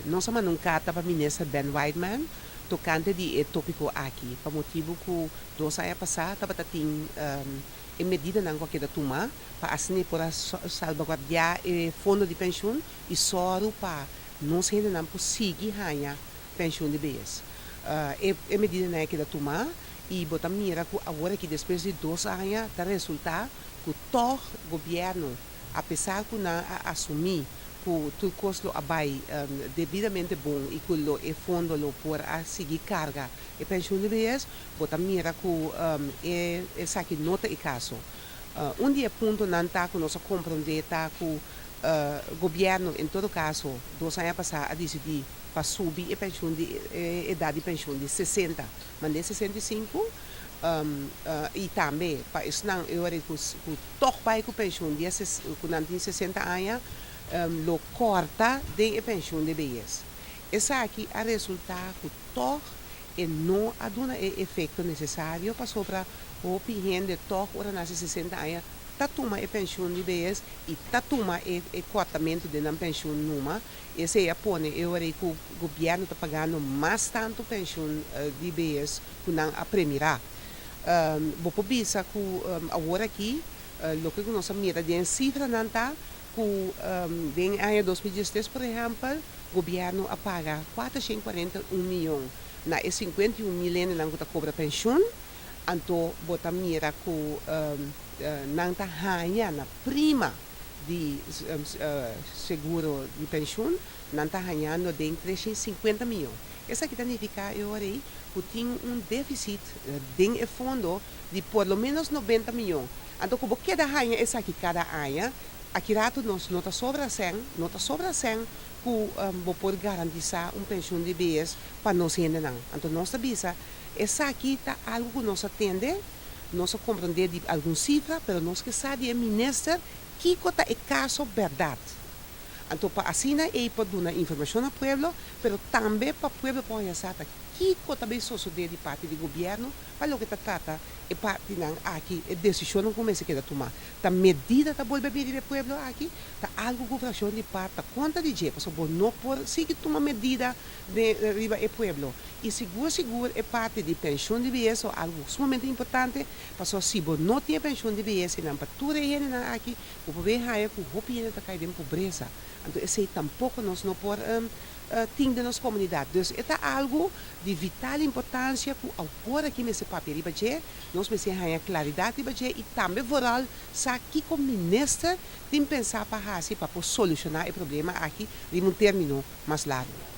Nos a manda un karta pa Minister Ben Whiteman tokante di e tópiko aki, pa motibu ku 2 aña pasá tabata tin e medidanan ku a keda tumá pa asina e por a salvaguardiá e fondo di penshun i sòru pa nos hendenan por sigui haña penshun di behes. E medidanan a keda tumá i bo ta mira ku awor aki despues di 2 aña ta resultá ku tòg gobièrnu, apesar ku nan a asumí ku tur kos lo a bai debidamente bon i ku lo e fondo lo por a sigui karga e penshun di behes, bo ta mira ku e esaki no ta e kaso. Un di e puntonan ta ku nos a komprondé ta ku gobièrnu en todo kaso 2 aña pasá a disidí pa subi e penshun di e edat di penshun di 60 mand'é 65, i tambe pa esnan e ora ku ku tòg bai ku penshun dia ku nan tin 60 aña, lo kòrta den e penshun di behes. Esaki a resultá ku tòg e no a duna e efekto nesesario, pasobra hopi hende tòg ora nan hasi 60 aña ta tuma e penshun di behes i ta tuma e kòrtamentu den nan penshun numa. Esei a pone e ora ku gobièrnu ta pagando mas tantu penshun di behes ku nan a premirá. Bo por bisa ku awor aki loke ku nos a mira den sifranan ta ku den aña 2013, por ehèmpel, gobièrnu a paga 441 mion na e 51 mil hendenan ku ta kobra penshun. Anto bo ta mira ku nan ta haña na prima di seguro di penshun, nan ta hañando den 350 mion. Esaki ta nifiká e ora ei ku tin un défisit den e fondo di por lo ménos 90 mion. Anto ku bo keda haña esaki kada aña, aki ratu nos no ta sobra sèn, no ta sobra sèn ku bo por garantisá un penshun di behes pa nos hendenan. Anto nos ta bisa, esaki ta algu ku nos a tende, nos a komprondé di algun sifra, pero nos ke sa di e minister kiko ta e kaso bèrdat. Anto pa asina ei por duna informashon na pueblo, pero tambe pa pueblo por haña sa ta kiko ta bin sosodé di parti di gobièrnu pa loke ta trata e partinan aki, e desishonnan ku mester keda tumá. Ta medida ta bolbe bini riba e pueblo aki, ta algu ku frakshon di par ta kontra di dje, pasobra bo no por sigui tuma medida den riba e pueblo. I sigur sigur e parti di penshun di behes ta algu sumamente importante, pasobra si bo no tin e penshun di behes einan pa tur e hendenan aki, bo por bin haña ku hopi hende ta kai den pobresa. Anto esei tampoko nos no por tin den nos komunidat. Dus e ta algu di vital importansia ku awor aki mester papia riba dje, nos mester haña klaridat riba dje i tambe vooral sa kiko minister tin pensá pa hasi pa por solushoná e problema aki riba un término mas largu.